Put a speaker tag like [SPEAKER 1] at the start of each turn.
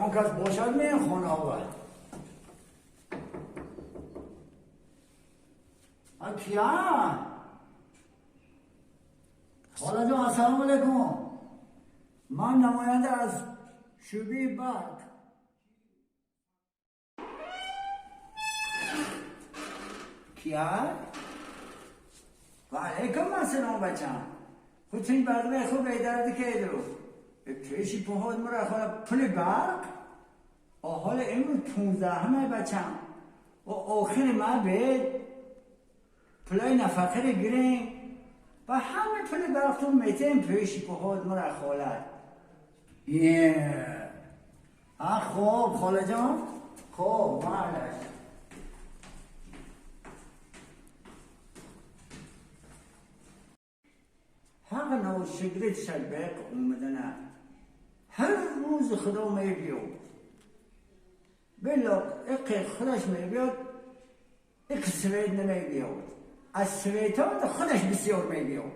[SPEAKER 1] Ягон кас бошад меем хонаова. А кия? Холаҷон, ассалому алайкум. Ман намоянда аз шӯъбаи барқ. Кия? Ва алайкум ассалом, бачам. Худтун барқи хуб бедарди кеду. Пеши поход мура хола пули барқ? Ҳола имрӯз 15-ҳаме, бачам. Охири ма бед пулои нафақаре гирем ва ҳама пули барқтун метем пеши поход мура холад. А хоб, холаҷон, хоб, маълаш. Ҳақ ношукрит шабеқ омадана. Ҳар рӯз худо мебиёд. Било иқи худаш мебиёд, иқи свет намебиёд. Аз светот худаш бисёр мебиёд.